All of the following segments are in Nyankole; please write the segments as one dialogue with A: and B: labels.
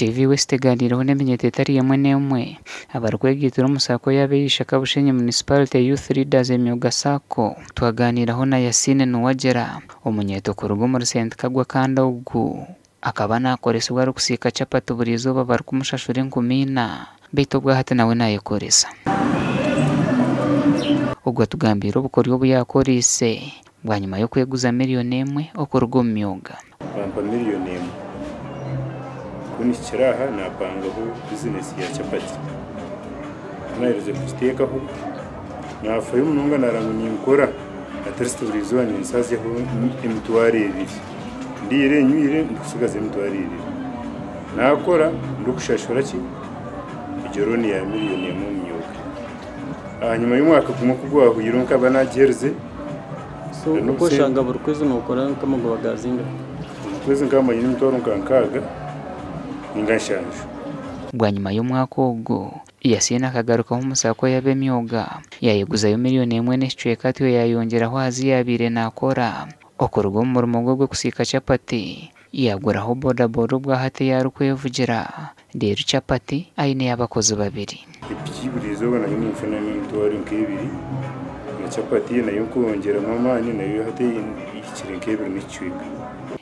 A: TV West egaaniireho n'eminyeeto etari emwe n'emwe abarikwegaitira omu SACCO y'Abeishaka Bushenyi Municipality Youth Leaders Emyoga SACCO. Twagaaniiraho na Yasin Nuwagira, omunyeeto kuruga omuri Ssentikagwa kandi ogu akaba naakoresibwa arikusiika chapati buri izooba barikumushashura 4000 beitu obwahati nawe naayekoresa. Ogu atugambiire obukoryo obu yaakoreise bwanyima y'okweguza 1 million okuruga omu myoga.
B: Bampa 1 million. Ku nihikire aha napangaho bizinesi ya chapati. Ku naherize kugiteekaho, nafayo munonga nareeba ngu ninkora at least buri izooba ninsazyaho 20,000. Ndiire, nywire, ndikutsigaza 20,000. Nakora ndikushashura ki egyo loan ya 1 million omu myoga. Ahanyima y'omwaka gumwe ku gwahwire nkaba nagiherize.
C: So okweshanga buri kwezi nokora nk'amagoba ga zingahe?
B: Omu kwezi nkaba manyine emitwaro nka 60 ninga 70.
A: Bwanyima y'omwaka ogu, Yasin akagarukaho omu SACCO y'ab'emyoga yayeguzayo 1.5 million atyo yayongyeraho aha zi yaabaire naakora. Okuruga omu murimo gwe gw'okusiika chapati yaaguraho bodaboda obwahati ei arikwevugira reero chapati aineyo abakozi babiri.
B: Epiki buri izooba nayo ninfunamu emitwaro nk'ebiri, na chapati nayo nkongyeramu amaani, nayo hati ehikire nk'ebiri n'ekicweka.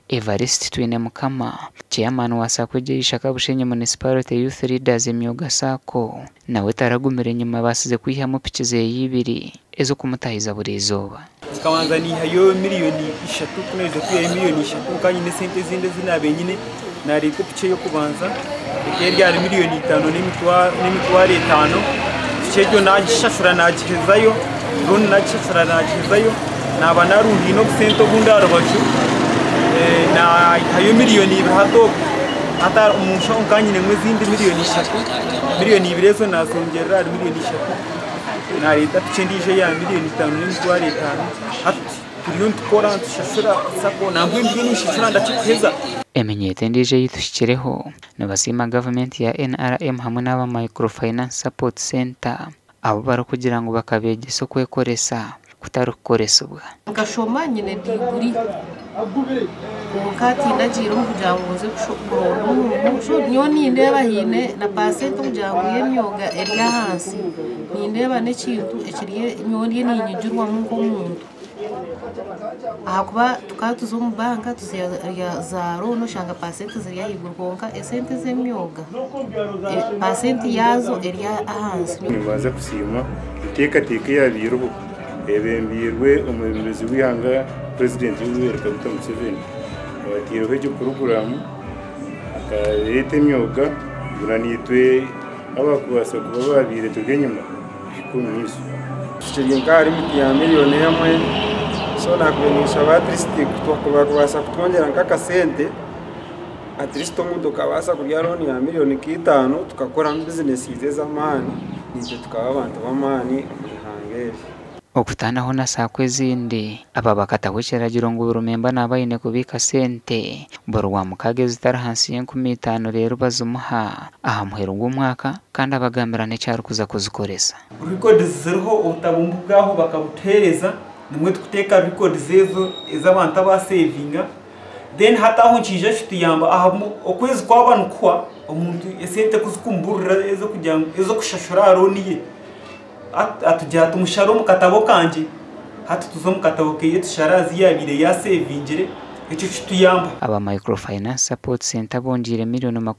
A: Evariste Twinemukama, Chairman wa SACCO Ishaka Bushenyi Municipality Youth Leaders Emyoga SACCO, nawe taragumire enyima abaasize kwihamu piki zeye ibiri ez'okumutahiza buri izooba.
D: Nkabanza niihayo 3 million. Ku naherize kwihayo 3 million, nkaba nyine esente ezindi ezi naabaire nyine, nareeta epiki ey'okubanza ekaba eri ahari 5 n'emitwaro 500. Piki egyo nagishashura nagihezayo, loan nagishashura nagihezayo, naaba narundiine obusente obundi aha rubaju, nayihayo 2 million hati obwo. Hati omu nshaho nkaba nyinemu ezindi 3 million, 2 million ezo nazongyerera ahari 3 million, nareeta piki endiijo eya 5 n'emitwaro 500. Hati turiyo nitukora nitushashura SACCO, nambwenu ndiyo ninshashura ndakikuheza.
A: Eminyeeto endiijo ei tuhikireho nibasiima gavumenti ya NRM hamwe n'aba Microfinance Support Centre abu barikugira ngu bakabeegyesa okwekoresa kutari kukoresibwa.
E: Nkashoma nyine diguri, kwonka tindagiire omu kugira ngu nze kuronda omurimo. So nyowe nindeeba haine na pasente okugira ngu y'emyoga eri ahansi, nindeeba n'ekintu ekiri nyowe ndiyo ninyigirwamu nk'omuntu, ahakuba tukaba tuza omu banka tuzarya za loan, oshanga pasente ziri ahaiguru, kwonka esente z'emyoga pasente yaazo eri ahansi.
B: Nimbanza kusiima enteekateeka eyabaireho ebembiirwe omwebembezi w'eihanga, Purezidenti Yoweri Kaguta Museveni, abataireho egyo puroguraamu akareeta emyoga ngu naitwe abakubaasa kuba babaire turi enyima tuhike omu maisho.
F: Tukiri nk'ahari limit ya 1 million, so nakubaire ninshaba at least bakubaasa kutwongyera nk'akasente, at least omuntu okabaasa kurya loan ya 5 million tukakoramu bizinesi ez'amaani, naitwe tukaba abantu b'amaani omu ihanga eri.
A: Okutaanaho na SACCO ezindi, aba bakataho ekiragiro ngu buri memba naaba aine kubiika sente buri Rwamukaaga ezitari ahansi y'5,000 reero bazimuha aha muheru gw'omwaka kandi abagambira n'eki arikuza kuzikoresa.
D: Records ziriho, obutabumbu bwaho bakabutuheereza, nimwe tukuteeka records ezo ez'abantu abasevinga. Then hati aho nikiija kituyamba aha okwezi kwaba nikuhwa, omuntu esente kuzikumuburira ez'okugira ngu ez'okushashura aha loan ye, atugira ati, "Mushare omu katabo kangye." Hati tuza omu katabo keye tushara azi yabaire yasevingire, ekyo kituyamba.
A: Aba Microfinance Support Centre bongiire 20 million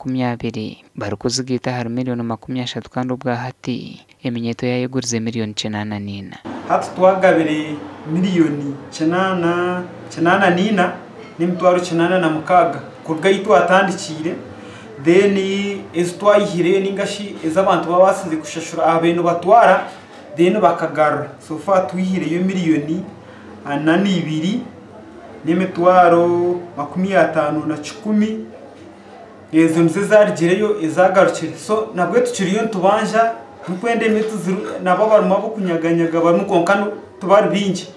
A: barikuzigaita ahari 30 million kandi obwahati eminyeeto yayegurize 84 million.
D: Hati twagabire 884 n'emitwaro 86 kuruga ahi twatandikiire. Then ezi twayihireyo ningashi ez'abantu babaasize kushashura aha beene batwara then bakagarura, so far twihireyo 42 n'emitwaro 51,100. Ezo nizo ezarugireyo ezagarukire. So nabwe tukiriyo nitubanja nikwenda emiti, nabo abarimu abokunyaganyaga barimu, kwonka tibari bingi.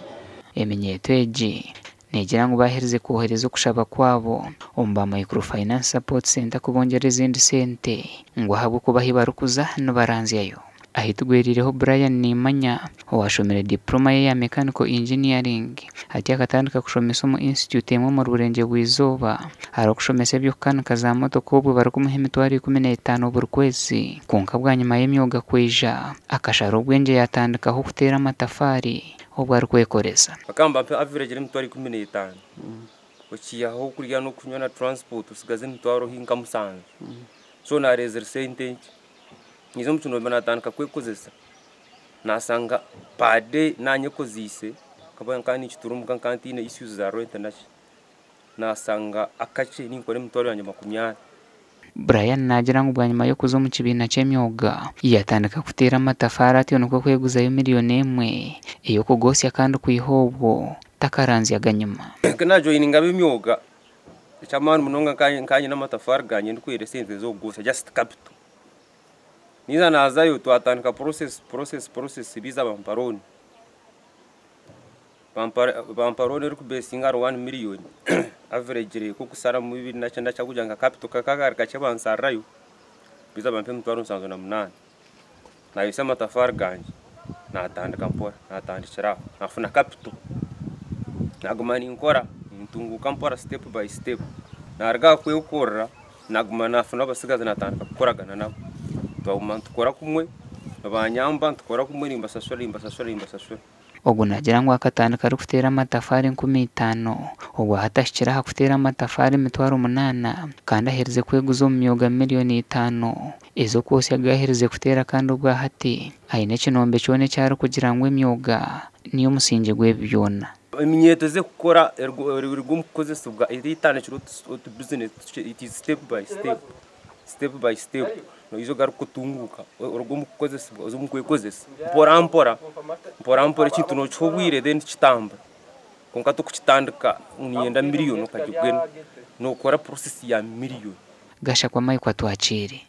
A: Eminyeeto egi neegira ngu baaherize kwohereza okushaba kwabo omu ba Microfinance Support Centre kubongyera ezindi sente ngu ahabw'okuba ahi barikuza nibaranzyayo. Ahu tugweriireho Brian Nimanya owashomire diploma ye ya Mechanical Engineering hati akatandika kushomesa omu institute emwe omuri Burengyerwa-izooba arikushomesa eby'okukanika za motoka obwo barikumuha emitwaro 15 buri kwezi. Kwonka bwanyima y'emyoga kwija akashara obwengye yatandikaho kuteera amatafaari obwo arikwekoreza.
G: Bakamba mpe average emitwaro 15, okiihaho okurya n'okunywa na transport, osigaze emitwaro hi nka 7. So nareezire sente nkye, niiza omu kinombe natandika kwekozesa, nasanga per day nanyekoziise nkaba ninkituura omuka nkaba ntiine issues za rent naki, nasanga akakye ninkora emitwaro yangye 20.
A: Brian naagira ngu bwanyima y'okuza omu kibiina ky'emyoga yatandika kuteera amatafaari atyo nikwo kweguzayo 1 million ey'okugosya kandi kwiha obwo takaranzyaga nyima.
G: Najoyininga ab'emyoga, eky'amaani munonga nkanye n'amatafaari gangye ndikwera esente z'okugosya, just capital. Niiza nazayo twatandika process, process, process, biiza bampa loan. Bampa loan erikubesinga ahari 1 million average nk'okusharamu bibiri nakye nakye kugira ngu capital kakaba kari kakye bansarirayo, biiza bampa emitwaro 78. Nayosya amatafaari gangye natandika mpora natandikira aho nafuna capital. Naguma ninkora nintunguuka mpora step by step. Naruga aha kwekorera naguma nafuna abatsigazi natandika kukoragana nabo. Twaguma nitukora kumwe, nibanyamba nitukora kumwe, nimbashashura, nimbashashura, nimbashashura.
A: Ogu naagira ngu akatandika arikuteera amatafaari 5000, obwo hati ahikire aha kuteera amatafaari 800,000 kandi aherize kweguza omu myoga 5 million ez'okwosya gaherize kuteera kandi obwa hati aine ekinombe kyona eki arikugira ngu emyoga niyo musingi gw'ebi byona.
G: Eminyeeto ez'ekukora eruga omu kukozesibwa etandikire otu business tukye, it is step by step, step by step, noija ogaruka otunguuka, oruga omu kukozesibwa oza omu kwekozesa mpora mpora, mpora mpora. Ekintu nokiha obwire then kitambura, kwonka tokukitandika ngu niinyenda miliyoni okagibwenu nokora process ya miliyoni.
A: Gashakwa Mike, Atwakiire.